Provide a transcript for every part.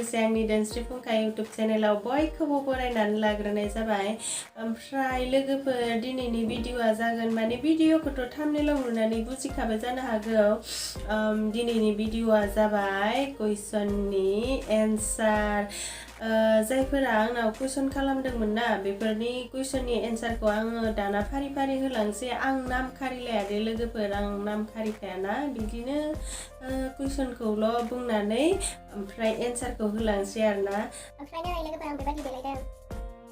लोगोसे आंनि दोनस्रि फुंखा इउटुब चेनेलाव बयखौबो बरायनानै लाग्रोनाय जाबाय। ओमफ्राय लोगोफोर दिनैनि भिडिअआ जागोन माने भिडिअखौथ' थाम्बनेलाव नुनानै बुजिखाबाय जानो हागौ। दिनैनि भिडिअआ जाबाय कुइसननि एन्सार। जायफोरा आंनाव कुइसन खालामदोंमोन ना बेफोरनि कुइसननि एन्सारखौ आङो दाना फारि फारि होलांसै। आं नाम खारिलाया दे लोगोफोर, आं नाम खारिखायाना, बिदिनो कुइसनखौल' बुंनानै ओमफ्राय एन्सारखौ होलांसै आरोना। ओमफ्राय नै लोगोफोर आं बेबायदि देलायदों,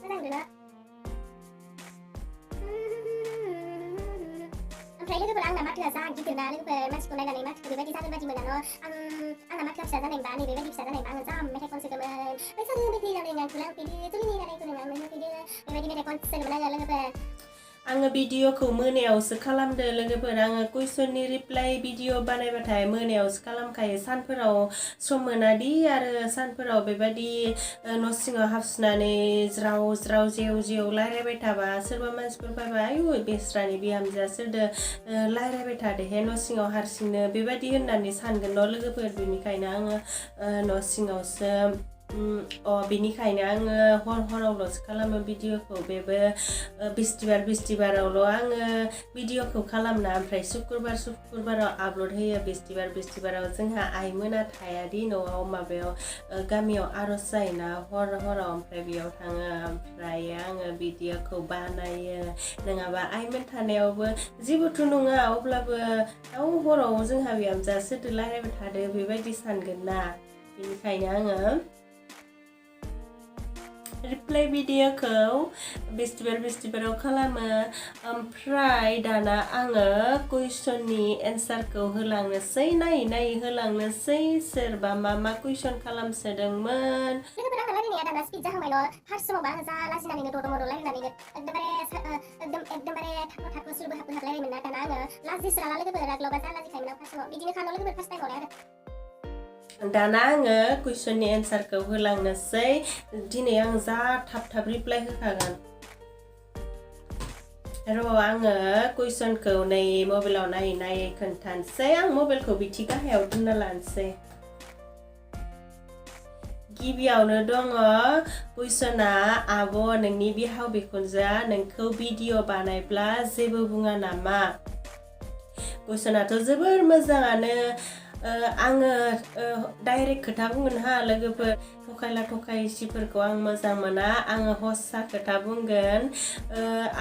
मोजां नुदोंना? ओमफ्राय लोगोफोर आंना माथोआ जा गिदिरना लोगोफोर, मानसिखौ नायनानै माथोखौ बेबायदि जागोन बायदि मोना न'। आंना माथोआ फिसा जानायबा नैबेबायदि फिसा जानायबा आङो जा मेथाइ खनसोदोंमोन। बैसागो मेथाइ लावरिं आंखौ लांफैदो, जुलिनि रादायखौ नों आंनो होफैदो, बेबायदि मेथाइ खनसोदोंमोन आङो लोगोफोर। आङो भिडिअखौ मोनायावसो खालामदो लोगोफोर। आङो कुइसननि रिप्लाइ भिडिअ बानायबाथाय मोनायावसो खालामखायो। सानफोराव सम मोनादि, आरो सानफोराव बेबायदि न' सिङाव हाबसोनानै ज्राव ज्राव जेव जेव रायलायबाय थाबा सोरबा मानसिफोर फैबा आयु बेस्रानि बिहामजोआ सोरदो रायलायबाय थादोहे न' सिङाव हारसिंनो बेबायदि होननानै सानगोन न' लोगोफोर। बेनिखायनो आङो न' सिङावसो बिनिखायनो आङो हरावल'सो खालामो भिडिअखौ। बेबो बिस्थिबारावल' आङो भिडिअखौ खालामना ओमफ्राय सुक्रुबाराव आपल'ड होयो। बिस्थिबाराव जोंहा आइमोना थायादि न'आव, माबायाव गामियाव आर'ज जायोना हराव, ओमफ्राय बेयाव थाङो ओमफ्राय आङो भिडिअखौ बानायो। नङाबा आइमोन थानायावबो जेबोथ' नङा, अब्लाबो हराव जोंहा बिहामजोआ सोरदो रायलायबाय थादो बेबायदि सानगोन ना। बेनिखायनो आङो रिप्लाइ भिडिअखौ बिस्थिबाराव खालामो। ओमफ्राय दाना आङो कुइसननि एन्सारखौ होलांनोसै, नायै होलांनोसै सोरबा मा कुइसन खालामसोदोंमोन। लोगोफोर आंना रायलायनाया दाना स्पिड जाहांबायल'। फार्स्ट समावबा आङो जा लाजिनानैनो दद' मद' रायलायनानैनो एकदमबारे थाखो सुरबो हाबो रायलायोमोन ना। दाना आङो लाजिस्राला लोगोफोर, आगोलावबा जा लाजिखायोमोन आं फार्स्ट समाव। बिदिनो खानो लोगोफोर फार्स्ट टाइमावलाय आरो। दाना आङो कुइसननि एन्सारखौ होलांनोसै। दिनै आं जा थाब रिप्लाइ होखागोन। आङो कुइसनखौ नै मबाइलाव नायै खोन्थानोसै। आं मबाइलखौ बिथि गाहायाव दोनना लानोसै। गिबियावनो दङ कुइसना, आब' नोंनि बिहाव बिखुनजोआ नोंखौ भिडिअ बानायब्ला जेबो बुङा नामा? कुइसनाथ' जोबोर मोजाङानो। आङो डाइरेक्ट खोथा बुंगोन हा लोगोफोर, थखायसिफोरखौ आं मोजां मोना। आङो हस्सा खोथा बुंगोन।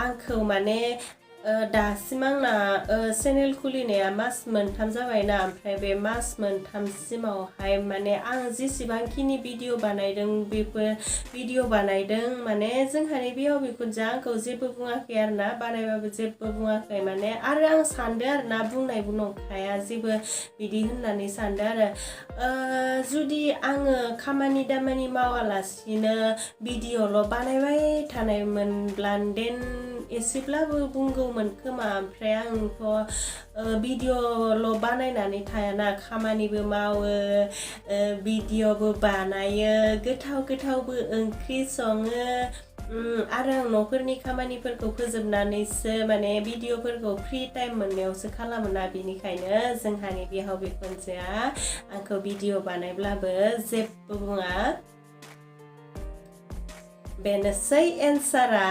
आंखौ माने दासिम आंना चेनेल खुलिनाया मास मोनथाम जाबायना, ओमफ्राय बे मास मोनथामसिमावहाय माने आं जेसेबांखिनि भिडिअ बानायदों बेफोर भिडिअ बानायदों माने जोंहानि बिहाव बिखुनजोआ आंखौ जेबो बुङाखै आरोना, बानायबाबो जेबो बुङाखै माने। आरो आं सानदों आरोना, बुंनायबो नंखाया जेबो बिदि होननानै सानदों आरो। जुदि आङो खामानि दामानि मावालासिनो भिडिअल' बानायबाय थानायमोनब्ला देन एसेब्लाबो बुंगौमोन खोमा। ओमफ्राय आंथ' भिडिअल' बानायनानै थायाना, खामानिबो मावो, भिडिअबो बानायो, गोथावबो ओंख्रि सङो। आरो आं न'फोरनि खामानिफोरखौ फोजोबनानैसो माने भिडिअफोरखौ फ्रि टाइम मोननायावसो खालामोना। बेनिखायनो जोंहानि बिहाव बिखुनजोआ आंखौ भिडिअ बानायब्लाबो जेबो बुङा। बेनोसै एन्सारा।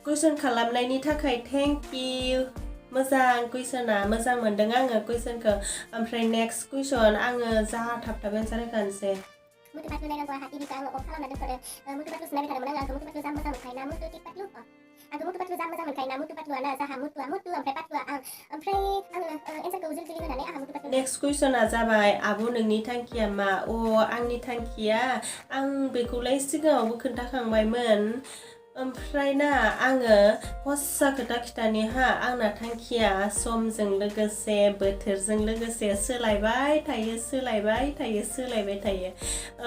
कुइसन खालामनायनि थाखाय थेंक इउ। मोजां कुइसना, मोजां मोनदों आङो कुइसनखौ। ओमफ्राय नेक्स्ट कुइसन, आङो जा थाब एन्सार होखानोसै। मुथु पातलु नायनांगौ आंहा टिभिखौ आङो अफ खालामना दोनथ'दो। मुथु पातलुसो नायबाय थादोंमोन आङो। मुथु पातलु जा मोजां मोनखायोना, मुथु पातलु मुथु पातलु जा मोजां मोनखायोना। मुथु पातलुआनो जाहा मुथु ओमफ्राय पातलुआ आं। ओमफ्राय आङो एन्सारखौ जोलदि होनानै आंहा मुथु पातलु। नेक्स्ट कुइसना जाबाय, आब' नोंनि थांखिया मा? आंनि थांखिया, आं बेखौलाय सिगाङावबो खोन्थाखांबायमोन। ओमफ्राय ना आङो हस्सा खोथा खिथानि हा, आंना थांखिया समजों लोगोसे बोथोरजों लोगोसे सोलायबाय थायो।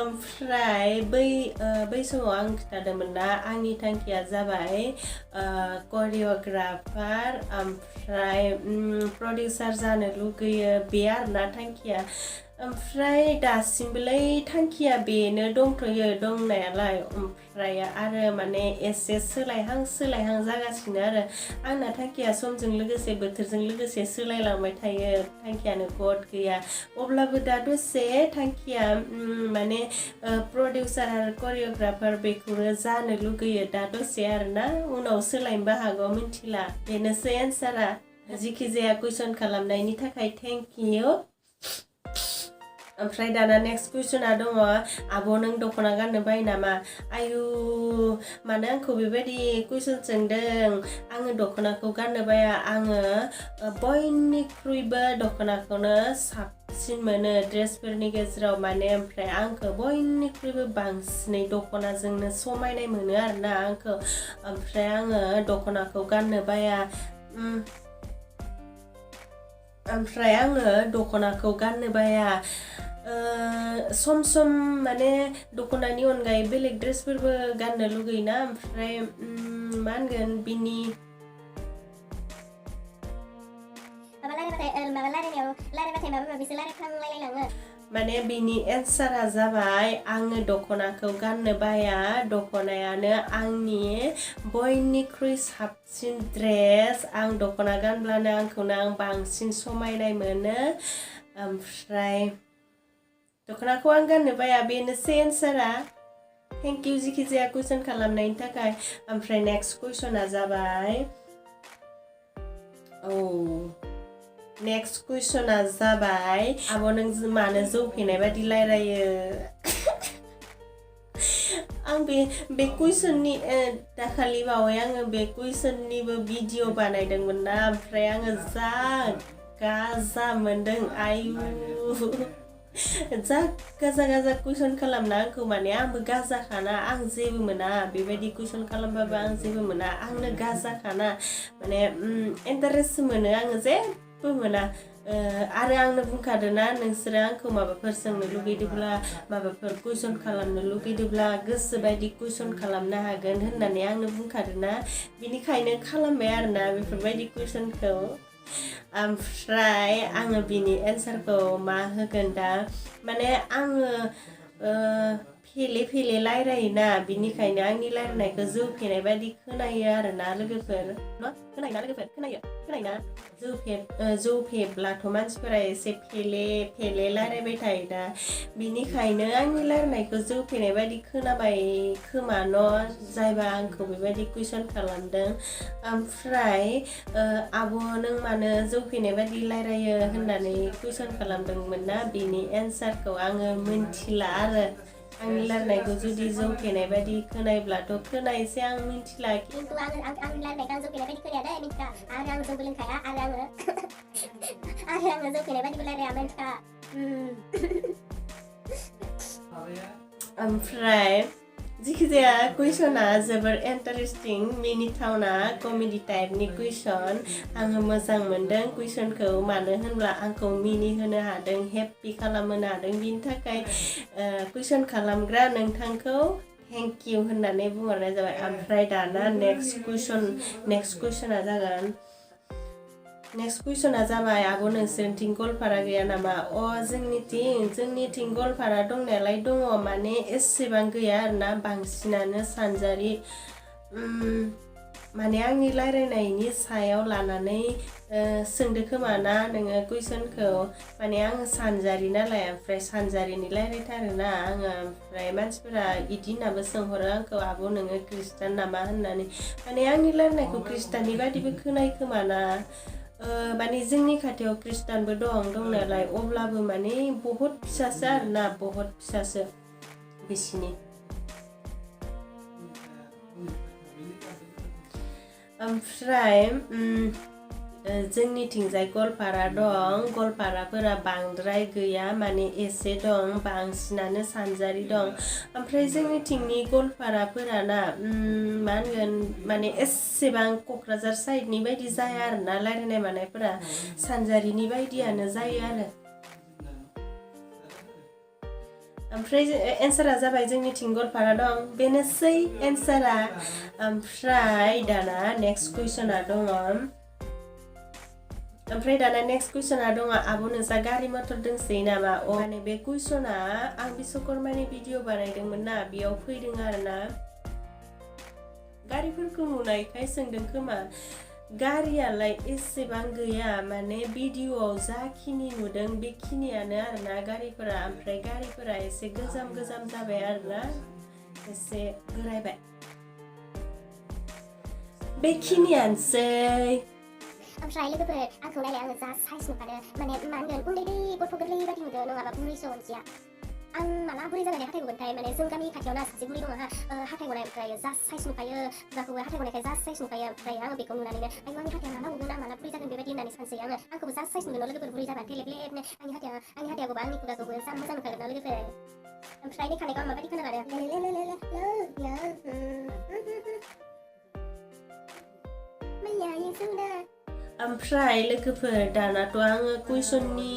ओमफ्राय बै समाव आं खिथादोंमोन ना, आंनि थांखिया जाबाय करिय'ग्राफार, ओमफ्राय प्रडिउसार जानो लुगैयो, बे आरोना थांखिया। ओमफ्राय दासिमबोलाय थांखिया बेनो दंथ'यो दंनायालाय ओमफ्राय आरो माने एसे सोलायहां जागासिनो आरो आंना थांखिया समजों लोगोसे बोथोरजों लोगोसे सोलायलांबाय थायो थांखियानो गद गैया अब्लाबो दा दसे थांखिया माने प्रडिउसार आरो करिय'ग्राफार बेखौनो जानो लुगैयो दा दसे आरोना उनाव सोलायनोबो हागौ मिथिला बेनोसै एन्सारा जिखि जाया कुइसन खालामनायनि थाखाय थेंक इउ ओमफ्राय दाना नेक्स्ट कुइसना दङ आब' नों दख'ना गाननो बायो नामा आयु मानो आंखौ बेबायदि कुइसन सोंदों आङो दख'नाखौ गाननो बाया आङो बयनिख्रुइबो दख'नाखौनो साबसिन मोनो ड्रेसफोरनि गेजेराव माने ओमफ्राय आंखौ बयनिख्रुइबो बांसिनै दख'नाजोंनो समायनाय मोनो आरोना आंखौ ओमफ्राय आङो दख'नाखौ गाननो बाया ओमफ्राय आङो दख'नाखौ गाननो बाया सम माने दख'नानि अनगायै बेलेग ड्रेसफोरबो गाननो लुगैयोना ओमफ्राय मा होनगोन बिनि माने बिनि एन्सारा जाबाय आङो दख'नाखौ गाननो बाया दख'नायानो आंनि बयनिख्रुइ साबसिन ड्रेस आं दख'ना गानब्लानो आंखौनो आं बांसिन समायनाय मोनो ओमफ्राय दख'नाखौ आं गाननो बाया बेनोसै एन्सारा थेंक इउ जिखि जाया कुइसन खालामनायनि थाखाय ओमफ्राय नेक्स्ट कुइसना जाबाय नेक्स्ट कुइसना जाबाय आब' नों मानो जौ फेनाय बादि रायलायो आं बे कुइसननि दाखालि बावै आङो बे कुइसननिबो भिडिअ बानायदोंमोन ना ओमफ्राय आङो जा गाजा मोनदों आयु जा गाजा कुइसन खालामना आंखौ माने आंबो गाजाखाना आं जेबो मोना बेबायदि कुइसन खालामबाबो आं जेबो मोना आंनो गाजाखाना माने इन्टारेस्ट मोनो आङो जेबो मोना आरो आंनो बुंखादोंना नोंसोरो आंखौ माबाफोर सोंनो लुगैदोंब्ला माबाफोर कुइसन खालामनो लुगैदोंब्ला गोसो बायदि कुइसन खालामनो हागोन होननानै आंनो बुंखादोंना बिनिखायनो खालामबाय आरोना बेफोरबायदि कुइसनखौ ओमफ्राय आङो बिनि एन्सारखौ मा होगोन दा माने आङो फेले रायलायोना बिनिखायनो आंनि रायलायनायखौ जौ फेनाय बायदि खोनायो आरोना लोगोफोर खोनायोना जौ फेब्लाथ' मानसिफोरा एसे फेले रायलायबाय थायोना बिनिखायनो आंनि रायलायनायखौ जौ फेनाय बायदि खोनाबाय खोमा न' जायबा आंखौ बेबायदि कुइसन खालामदों ओमफ्राय आब' नों मानो जौ फेनाय बायदि रायलायो होननानै कुइसन खालामदोंमोन ना बिनि एन्सारखौ आङो मिन्थिला आरो आंनि रायलायनायखौ जुदि जौ फेनाय बायदि खोनायोब्लाथ' खोनायसै आं मिन्थिला खिन्थु आंनि रायलायनायखौ जौ फेनाय बायदि खोनाया दे मिन्थिखा आरो आं जौबो लोंखाया आरो आङो जौ फेनाय बायदिबो रायलाया मिन्थिखा ओमफ्राय जिखि जाया कुइसना जोबोर इन्टारेस्टिं मिनिथावना कमेडि टाइपनि कुइसन आङो मोजां मोनदों कुइसनखौ मानो होनब्ला आंखौ मिनिहोनो हादों हेप्पि खालामहोनो हादों बिनि थाखाय कुइसन खालामग्रा नोंथांखौ थेंक इउ होननानै बुंहरनाय जाबाय ओमफ्राय दाना नेक्स्ट कुइसना जाबाय आब' नोंसोरनिथिं गलपारा गैया नामा जोंनिथिं गलपारा दंनायालाय दङ माने एसेबां गैया आरोना बांसिनानो सानजारि माने आंनि रायलायनायनि सायाव लानानै सोंदो खोमा ना नोङो कुइसनखौ माने आङो सानजारि नालाय ओमफ्राय सानजारिनि रायलायथारोना आङो ओमफ्राय मानसिफोरा इदि होननाबो सोंहरो आंखौ आब' नोङो ख्रिस्टान नामा होननानै माने आंनि रायलायनायखौ ख्रिस्टाननि बादिबो खोनायो खोमा ना माने जोंनि खाथियाव ख्रिस्टानबो दंनायालाय अब्लाबो माने बहुत फिसासो आरोना बहुत फिसासो बिसिनि ओमफ्राय जोंनिथिंजाय गलपारा दं गलपाराफोरा बांद्राय गैया माने एसे दं बांसिनानो सानजारि दं ओमफ्राय जोंनिथिंनि गलपाराफोरा ना मा होनगोन माने एसेबां क'क्राझार साइडनि बायदि जाया आरोना रायलायनाय मानायफोरा सानजारिनि बायदियानो जायो आरो ओमफ्राय एन्सारा जाबाय जोंनिथिं गलपारा दं बेनोसै एन्सारा ओमफ्राय दाना नेक्स्ट कुइसना दङ ओमफ्राय दाना नेक्स्ट कुइसना दङ आब' नोंसा गारि मटर दोंसोयो नामा माने बे कुइसना आं बिश्वकर्मानि भिडिअ बानायदोंमोन ना बेयाव फैदों आरोना गारिफोरखौ नुनायखाय सोंदों खोमा गारियालाय एसेबां गैया माने भिडिअआव जाखिनि नुदों बेखिनियानो आरोना गारिफोरा ओमफ्राय गारिफोरा एसे गोजाम जाबाय आरोना एसे बोरायबाय बेखिनियानोसै ओमफ्राय लोगोफोर आंखौ नायलाय आङो जा साइज नुखादो माने मा होनगोन उन्दै गथ' गोरलै बायदि नुदो नङाबा बुरैसो अनजिया आं माला बुरै जानानै हाथाय गगोनथाय माने जों गामि खाथियावनो सासे बुरै दङ हाथाय गनाय ओमफ्राय जा साइज नुखायो खुगाखौबो हाथाय गनायखाय जा साइज नुखायो ओमफ्राय आं बेखौ नुनानैनो आयौ आंनि हाथाया माला गगोन माला बुरै जागोन बेबायदि होननानै सानसै आङो आंखौबो जा साइज नुदों लोगोफोर बुरै जाबा थेलेबलेबनो आंनि हाथायाबो आंनि खुगाखौबो जा मोजां नुखागोन लोगोफोर ओमफ्राय नै खानायखौ आं माबायदि खोनालादों ओमफ्राय लोगोफोर दानाथ' आङो कुइसननि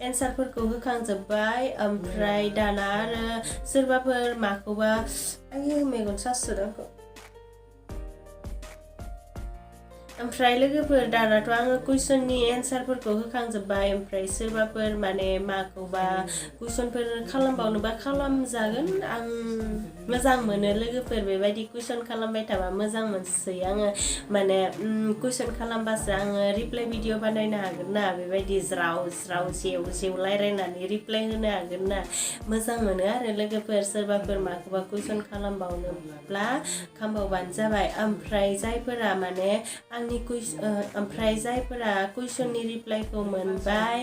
एन्सारफोरखौ होखांजोब्बाय ओमफ्राय दाना आरो सोरबाफोर माखौबा आयो मेगन सासोदों आंखौ ओमफ्राय लोगोफोर दानाथ' आङो कुइसननि एन्सारफोरखौ होखांजोब्बाय ओमफ्राय सोरबाफोर माने माखौबा कुइसनफोर खालामबावनोबा खालामजागोन आं मोजां मोनो लोगोफोर बेबायदि कुइसन खालामबाय थाबा मोजां मोनसै आङो माने कुइसन खालामबासो आङो रिप्लाइ भिडिअ बानायनो हागोन ना बेबायदि ज्राव जेव रायलायनानै रिप्लाइ होनो हागोन ना मोजां मोनो आरो लोगोफोर सोरबाफोर माखौबा कुइसन खालामबावनोब्ला खालामबावबानो जाबाय ओमफ्राय जायफोरा माने आंनि ओमफ्राय जायफोरा कुइसननि रिप्लाइखौ मोनबाय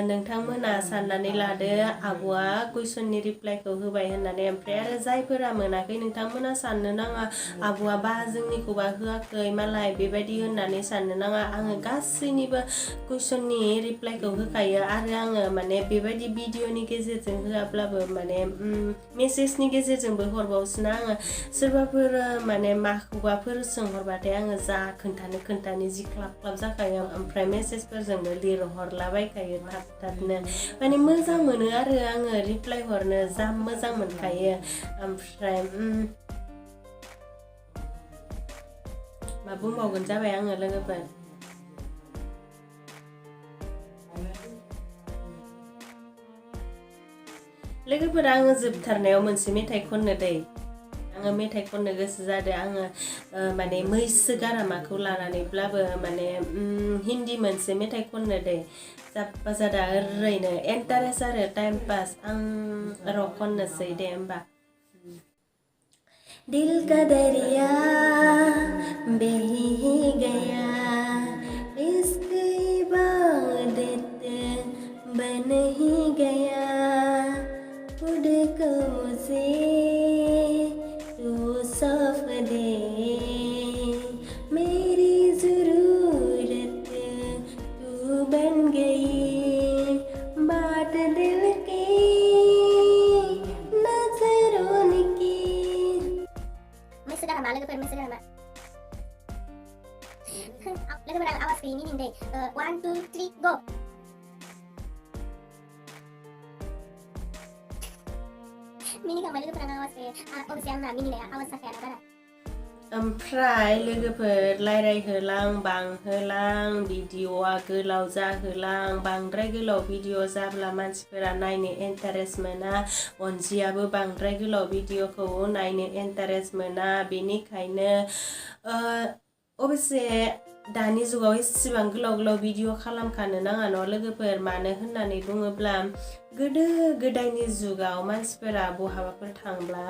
नोंथांमोना साननानै लादो आब'आ कुइसननि रिप्लाइखौ होबाय होननानै ओमफ्राय आरो जायफोरा मोनाखै नोंथांमोना साननो नाङा आब'आ बा जोंनिखौबा होआखै मालाय बेबायदि होननानै साननो नाङा आङो गासैनिबो कुइसननि रिप्लाइखौ होखायो आरो आङो माने बेबायदि भिडिअनि गेजेरजों होआब्लाबो माने मेसेजनि गेजेरजोंबो हरबावसोना आङो सोरबाफोर माने माखौबाफोर सोंहरबाथाय आङो जा खोन्थानो जि क्लाब जाखायो ओमफ्राय मेसेजफोरजोंबो लिरहरलाबायखायो थाबनो माने मोजां मोनो आरो आङो रिप्लाइ हरनो जा मोजां मोनखायो ओमफ्राय मा बुंबावगोन जाबाय आङो लोगोफोर लोगोफोरा आङो जोबथारनायाव मोनसे मेथाइ खननो दै आङो मेथाइ खननो गोसो जादों आङो माने मैसो गारामाखौ लानानैब्लाबो माने हिन्दी मोनसे मेथाइ खननो दै जाब्बा जादा ओरैनो इन्टारेस्ट आरो टाइम पास आं र' खननोसै दे होमबा दिल का दरिया बही गया इश्क इबादत बन ही गया खुद को मुझे तू सौंप दे मेरी ज़रूरत तू बन गई बात दिल की नजरों की मैसो गारामा लोगोफोर मैसो गारामा लोगोफोर आं आवाज गैयिनि मिनिं दै 1 2 3 गो मिनिखांबाय लोगोफोर आं आवाज गैयै अबसे आंना मिनिनाया आवाज जाखायाना बारा ओमफ्राय लोगोफोर रायज्लायहोलां बांहोलां भिडिअआ गोलाव जाहोलां बांद्राय गोलाव भिडिअ जाब्ला मानसिफोरा नायनो इन्टारेस्ट मोना अनजियाबो बांद्राय गोलाव भिडिअखौ नायनो इन्टारेस्ट मोना बेनिखायनो अबसे दानि जुगाव एसेबां गोलाव भिडिअ खालामखानो नाङा न' लोगोफोर मानो होननानै बुङोब्ला गोदो गोदायनि जुगाव मानसिफोरा बहाबाफोर थांब्ला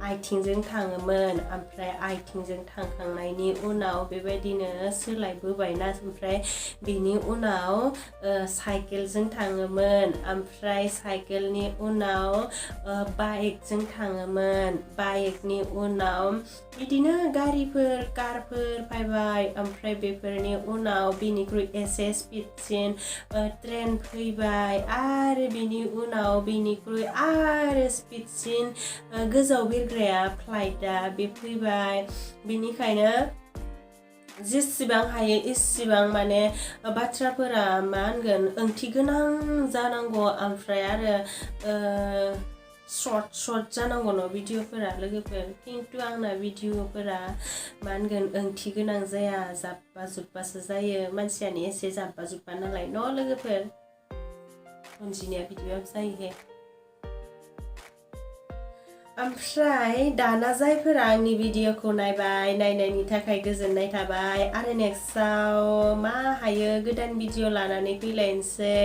आथिंजों थाङोमोन ओमफ्राय आथिंजों थांखांनायनि उनाव बेबायदिनो सोलायबोबायना ओमफ्राय बेनि उनाव साइकेलजों थाङोमोन ओमफ्राय साइकेलनि उनाव बाइकजों थाङोमोन बाइकनि उनाव बिदिनो गारिफोर कारफोर फैबाय ओमफ्राय बेफोरनि उनाव बिनिख्रुइ एसे स्पिडसिन ट्रेन फैबाय आरो बिनि उनाव बिनिख्रुइ आरो स्पिडसिन गोजौआव बिरग्राया फ्लाइटआ बे फैबाय बेनिखायनो जेसेबां हायो एसेबां माने बाथ्राफोरा मा होनगोन ओंथि गोनां जानांगौ ओमफ्राय आरो सर्ट जानांगौ न' भिडिअफोरा लोगोफोर खिन्थु आंना भिडिअफोरा मा होनगोन ओंथि गोनां जाया जाब्बा जुब्बासो जायो मानसियानो एसे जाब्बा जुब्बा नालाय न' लोगोफोर अनजिनाया बिदिबाबो जायोहे ओमफ्राय दाना जायफोरा आंनि भिडिअखौ नायबाय नायनायनि थाखाय गोजोननाय थाबाय आरो नेक्स्टआव मा हायो गोदान भिडिअ लानानै फैलायनोसै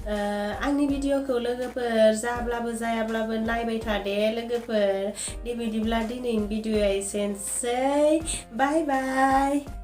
आंनि भिडिअखौ लोगोफोर जाब्लाबो जायाब्लाबो नायबाय था दे लोगोफोर दे बिदिब्ला दिनैनि भिडिअआ एसेनोसै बाय बाय